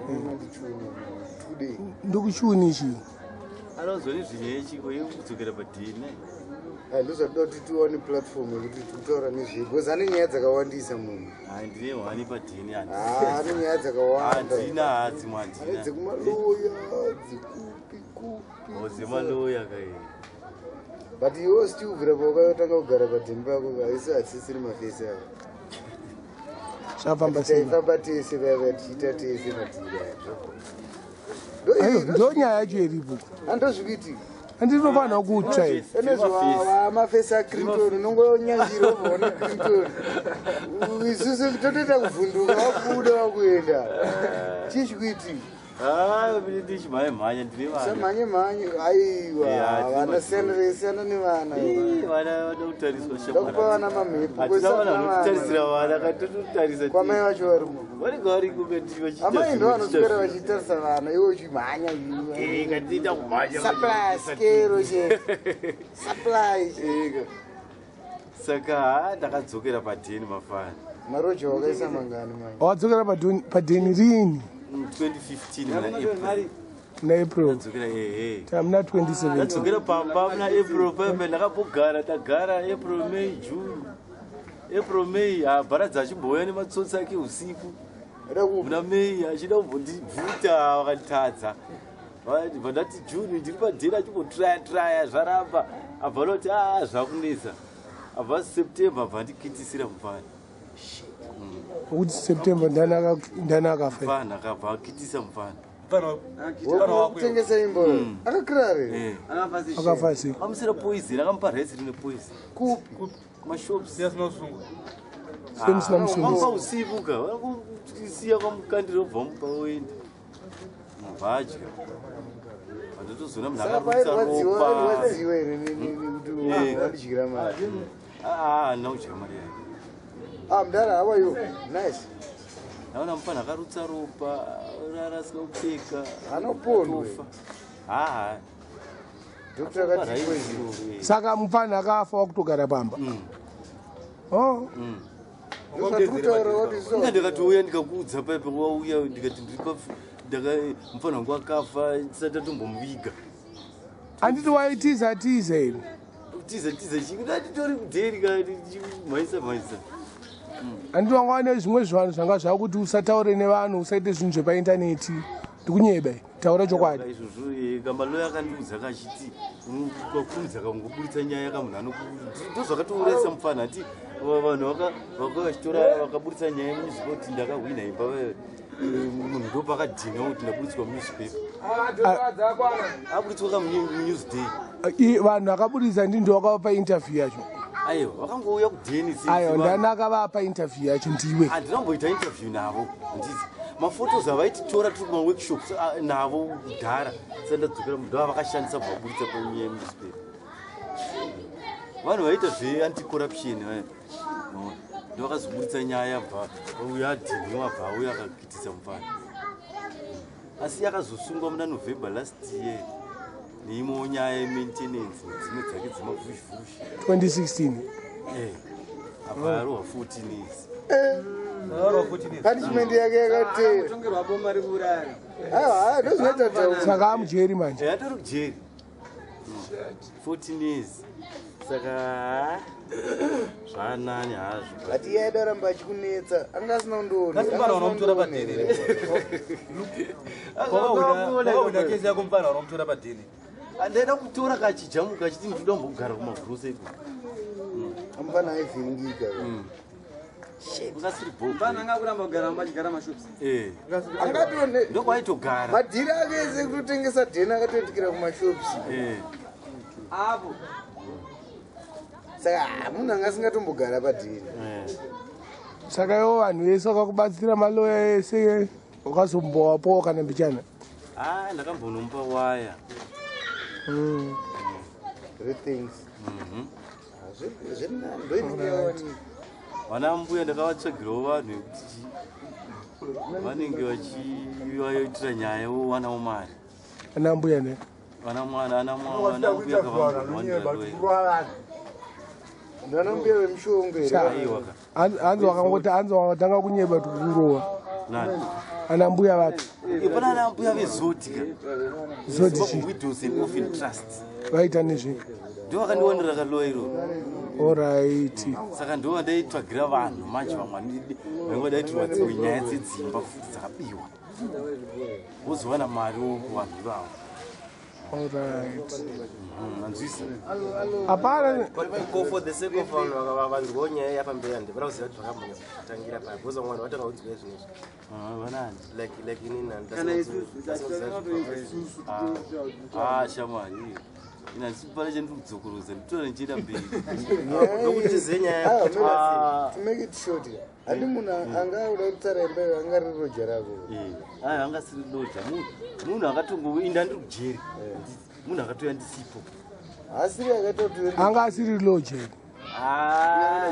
Mandichuni today. Ndokuchiuni chii? Anozwa nezvenyaya yechiko yekudzokera paDNA. Hai, ndozvatinoda kuti tiwane platform yekuti tikutaura nezvei, because ane nyaya dzakawandisa munhu. Hai, ndine hwani paDNA. Ah, ane nyaya dzakawanda. Handina, hadzimwe Ane handina. dzemaloya, dzekupi kupi. Dzemaloya kai. But iwe still kubvira paukatanga kugara padheni pako, haisi hatisisiri mafesi ava. Zvafamba sei? Taifamba tese vaya, tichiita tese madhiri aya. Aiwa, ndo nyaya yacho iripo. Handozvikuitika. Handinofanira kutsva here? Enezvamafesi aCrinton, unongonyazhira ubvaona Crinton. Isusu totoita kuvhunduka, wakubuda wakuenda. Chii chikuitika? Ndichimhanye mhanya, ndine vana. Samhanye mhanye, aiwa. Yeah, tine Vana, siyana nevana. Ii, vana vada kutariswa. Ndakupa vana mamhepo. Hatina vana vanotarisira vana, katototarisa. Kwamai vacho varimo? Vanenge variko kati vachiita Amai ndo zvimwe, vanoswera vachiita vachitarisa vana, iwe uchimhanya. zvimwe. Eh, katiita kumhanya. Supply skero che supply. Eka. Saka ha, ndakadzokera padheni mafana. Maroja wakaisa mangani manje? Wadzokera padheni rini? 2015 muna April. Muna April? Ndadzokera, ehe. Tamuna 2017. Ndadzokera pamba muna April paipa, ndakambogara, tagara April, May, June, April, May. Bharadza achimbouya nematsotsi ake usiku. Ada kupa. Muna May achida kumbondibvuta, vakanditadza. Bva ndati June ndiri padheni, achimbotraya traya, zvaramba. Abva anoti a zvakunetsa. Abva September abva andikitisira mufana. Kuti September ndani akafa? Mufana akabva akitisa mufana. Kutengesa imba akakirare. Eh. Akafa sei? Amusira poison, akamupa rice rine poison. Kupi? Kumashops. Semusina Vamupa musungisi. usiku ka, vakusiya kwamukandira, ubva mupa woenda, mubva adya. Vandotozoona munhu Saka akarutsa pairwadziwa, ropa. airwadziwa here nekuti Eh. wandidyira mari? Ah, handina kudya mari yake. Ah, mudara, how are you? Nice. Ndaona mufana akarutsa ropa, rara asina kupfeka. Anopondwe. Atofa. Haa. Doctor akati poison. Saka mufana akafa wakutogara pamba? Oh. Ndozvatikutaura kuti so. Inga ndakatouya ndikakuudza paipe, wauya, ndikati ndiri pa ndaka mufana wangu akafa, tisati tatombomuviga. Handiti waitiza tiza here? Tiza tiza chii? Ndatitori kudheri ka, mhaisa mhaisa. Handiti wanga wane zvimwe zvivanhu zvanga zvakuti usataure nevanhu, usaite zvinhu zvepaindaneti? Ndikunyeba, taura chokwadi. Izvozvo kamaloya akandiudza kachiti kakurumidza kangoburitsa nyaya kamunhu anoku ndozvakatourayisa mufana. Ati vanhu vaka vachitora, vakaburitsa nyaya munewspaper kuti ndakahwina imba, munhu ndopakadhina kuti ndaburitswa munewspaper, aburitswa kamunewsday. Vanhu vakaburitsa ndi ndowakavapa interview yacho? Aiwa, vakangouya kudheni. Aiwa, ndani akavapa interview yacho? Ndiwe? Handinamboita interview navo. Handiti mafotos avaititora tiri kumaworkshops navo kudhara sati ndadzokera, ndo avakashandisa kuvaburitsa panyaya yemunewspaper. Vanhu vaita zveanticorruption vaya ndo vakazoburitsa nyaya. Bva uyo adhiniwa, bva uyo akakitisa mufana, asi akazosungwa muna November last year neimwewo nyaya yemaintenance nedzimwe dzake dzemavhuzhivhuzhi. 2016? Abva arohwa 14 years. Punishment yake yakatera. Kutongerwapo mari kuuraya. Aiwa, ndozvinoita taura. Saka amujeri manje? Atori kujeri 14 years, saka zvaanani hazvo. But iye aida ramba achikunetsa, anga asina kundoona. Kasi mufana unomutora padheni. Wakaona kesi yako, mufana unomutora padheni. Ndaida kutora kachijamuka achiti ndinoda kumbogara kumagrosa iko. Amufana aivhiringika. Ungasiri. Mufana anga kuramba kugara machigara mashops. Angatone Ndokwaitogara. Madhiri ake ese kutotengesa dheni akatoitikira kumashops. Apo. Saka munhu anga asingatombogara padheni. Saka iwo vanhu vese vakakubatsira, maloya ese, wakazombowapowo kana mbichana? A, ndakambonomupa waya. Three things. Zviri nani, ndoinenge yawanika. Vana mbuya ndakavatsvagirawo vanhu vekuti vanenge vachivaitira nyaya, vowanawo mari. Ana mbuya ne? Vana mwana, ana mwana mbuya kavambowanira. Ndana mbuya vemushongo here? Aiwa ka. Hanzi wakangoti, hanzi wakatanga kunyeba kuti kurowa. Nani? Ana mbuya vapi? Pana ana mbuya vezotika. Zoti chii? Widows and Orphan Trust. Vaita nezvei? Ndo vakandionera kaloya iroro. Alright. Saka ndo vandaitsvagira vanhu manje, vamwe vanenge vadaitirwa dzimwe nyaya dzedzimba futi dzakabiwa, wozowana mari kuvanhu ivavo. Alright. Manzwisa? Hapana. Ko for the sake of vanhu vanzwawo nyaya yapamberi, handipana kuziva kuti zvakambonyatsotanga paya, because vamwe vanhu vatanga kunzwa izvinezvi. Vanani? Like inini. Kana isusu. Ah, shamwari, ina ndisipana chandiri kudzokorodza, nditora ndichienda mberi. Ndokuti tizive nyaya. Ah, to make it short, handi munhu anga uda kutsara imba iyo anga riri roja rako? Aya anga asiri loja. Munhu akatongoinda, ndiri kujeri, munhu akatouya ndisipo. Asiri akatoti. Anga asiri loje?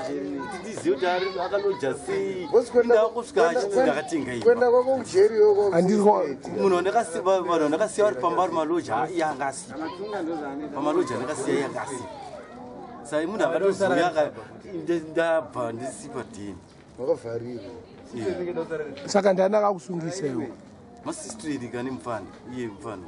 Kuti ndizive kuti akaloja sei, ndakusvika achiti ndakatenga imba. Kuenda kwako kujeri. Handiri Munhu wandakasiya, vanhu vandakasiya vari pamba vari maloja, iye anga asipo pamaloja andakasiya, iye anga asipo. Saka munhu akatozouya ndabva ndisipa dheni. Wakavharirwa. Saka ndani akakusungisa iwe? Masistrini kani, mufana iye mufana.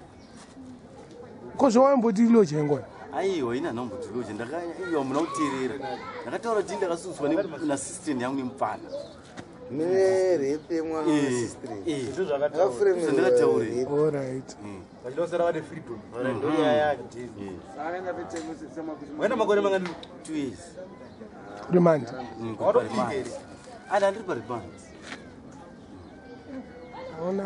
Ko zvawaimboti loja ingona? Aiwa, ina nhamboti loja. Ndakaiwa, muna kuteerera, ndakataura kuti ndakasungiswa nasistrini yangu nemufana. Nerepe yemwana wasistrini. Ndakataure. Alright. Vachida vane freedom. Ndo nyaya yake. Akaenda petemo semakuti. Waenda makore mangani? 2 years. Remand? Watopika here? Ada ndiri paremand. Ona.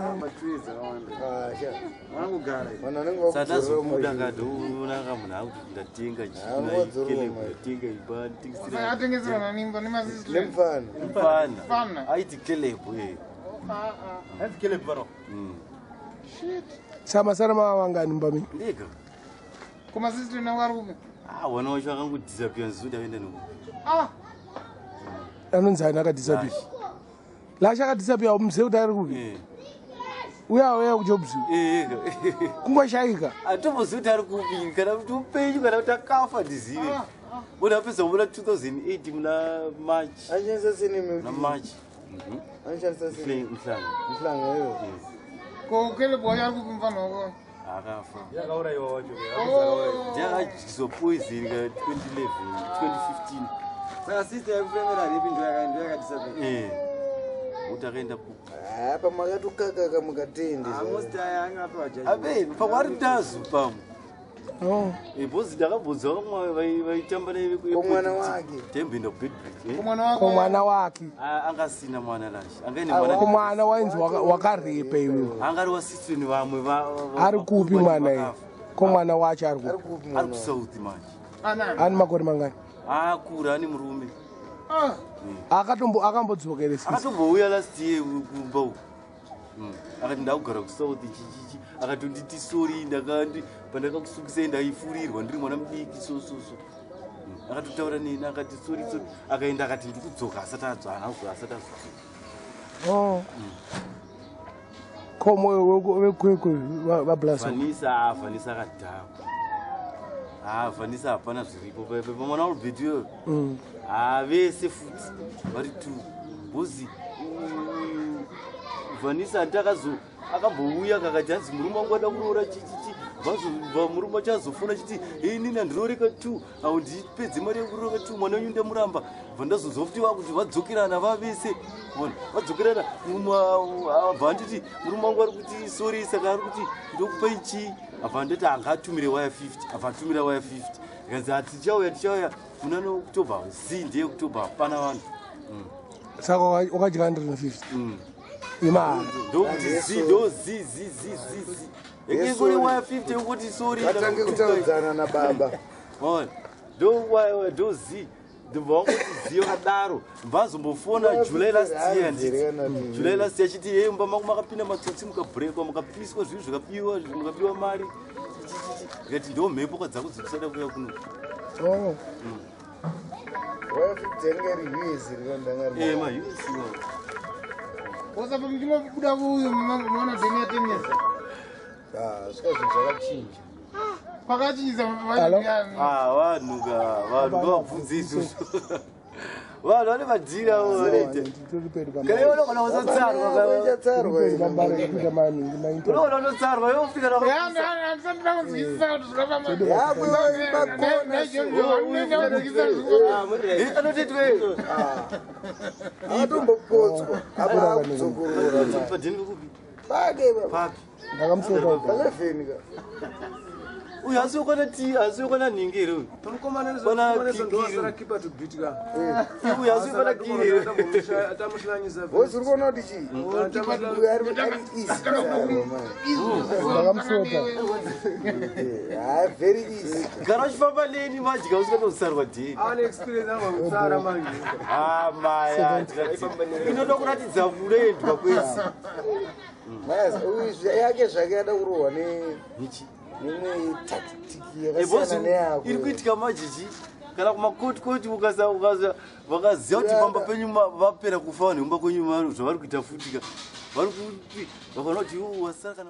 Vanongogara. Vanhu vanenge Sadazobuda vakudzorora. kadoonaka munhu akuti ndatenga. Vadzorora mari. Ndatenga imba. Atengeserana nimba nemasistri? Nemufana. Mfana. Mfana. Aiti Caleb e. Hanzi Caleb pano. Saka masara mavangani mumba menyu? Ndega. Kumasistri nangu ari kupi? Ah, wana wacho akangodisappear, nzuda aenda nekupi. Ah. Anonzi ani akadisappear? Lasha akadisappear, muzive kuti ari kupi? Uya uya kujobs kungoshayika. Atombozivi kuti ari kupi, kana kuti upenyu kana kuti akafa, ndizive. Bona apedza kubuda 2008 muna March. Anoshandisa seneme? Muna March. Anoshandisa seneme? Mhlanga. Mhlanga iyo. Ko Caleb wacho ari kupi, mufana wako? Akafa. Yakaurayiwa wacho. Ndiakadyiswa poison ka 2011, 2015. Saka sister yakufemera ripi ndo yakadisappear? Kuti akaenda kupi? Apa makatokakaka mukatende. Most aya anga apiwa jaji. Abe pamwe ari tazu pamwe. Oh. Bhozi ndakabvunza vamwe vaitamba. Ko mwana wake? Taimboenda kuBeitbridge. Ko mwana wako? Ko mwana wake? Anga asina mwana Lashe, angaine Ko mwana. mwana wainzi wakarepa iwewe? Anga ari wasistrini vamwe. Ari kupi mwana iye? Ko mwana wacho ari kupi? Ari kuSouth manje. Anani? Ani makore mangani? Akura, ane murume. Ah. Akatombo akambodzokeresa? Akatombouya last year kumba uku. Akati ndakugara kuSouth chichichi, akatonditi sorry, ndakandi pandakakusungisai ndaifurirwa, ndiri mwana mudiki, so so so. Akatotaura neni, akati sorry, sorry, akaenda, akati ndikudzoka, asati adzwa asati azodzoka. Oh. Ko moyo wekwekwe vablasa? Vanisa, Vanisa akadhakwa. Ah, Vanisa hapana zviripo pamwana waRobert iyoyo. Ah, vese futi vari two bhozi. Vanisa handi akazo akambouya kakati hanzi murume wangu ada kuroora chichichi, bva murume wacho azofona chiti, "Ei, nini handirooreka two, au ndipedze mari yekurooreka two, mwana wenyu ndamuramba." Bva ndazonzwa futi vakuti vadzokerana vavese, ona vadzokerana. Abva anditi murume wangu ari kuti sorry, saka ari kuti ndokupai chii? Abva andati angatumire waya 50, abva atumira waya 50, ikanzi hatichauya, tichauya muna October. Z ndeyEoctober, hapana vanhu. Saka wakadya 150 imari? Ndokuti z ndo z z z z z ekekuri waya 50 yekuti sorry. Vatange kutaudzana nababa. Ona ndo z, ndobva wangoti z yakadaro, bvazombofona July last year, handiti July last year, achiti ye mumba mangu makapinda matsotsi, mukabhurekwa, mukapiswa zvinhu, zvikabiwa, mukabiwa mari chichichi. Ndikati ndo mhepo kwadzako dzikusada kuuya kuno. Oh. Waya 50 yanga iri US rikandanga? MaUS. Osapa muchingobuda uyu muona dheni ya 10 years. Svika zvinhu zvakachinja. Kwakachinjisa? Hello? Ah, vanhu ka, vanhu ngavabvunze izvozvo. Vanhu vane madhiri avo vanoita. Titori pedu. Kana iwe unogona kuzotsarwa. Ichatsarwa. Pedu pambara kuita maningi maita. Unogona kutotsarwa iwe ufika. Handisati ndakunzwisisa kuti zvikafamba. Anotitwe. Atombopotswa apa akudzokorora. Padheni kupi? Pake. Papi? Ndakamusota. Palevheni ka. Uyu asi ukona ti asi ukona nhingi here uyu? Uyu asi ukona kiri here? Bosi, uri kuona kuti chii, uyu ari easy kutsarwa manje. Ndakamusota. Ah, very easy. Gara uchifamba neni manje ka usingatotsarwa dheni. Amaya, inoda kuratidza kunoendwa kwese. Maya, uyu yake zvake yada kurohwa Nichi. nemwe tactic Bosi, yakasiyana neyako. iri kuitika majichi kana kumakotikoti vakaziva kuti pamba penyu vapera kufa vanhu vemba kwenyu, zvavari kuita futika vari kuti vakaona kuti iwo wasara kana.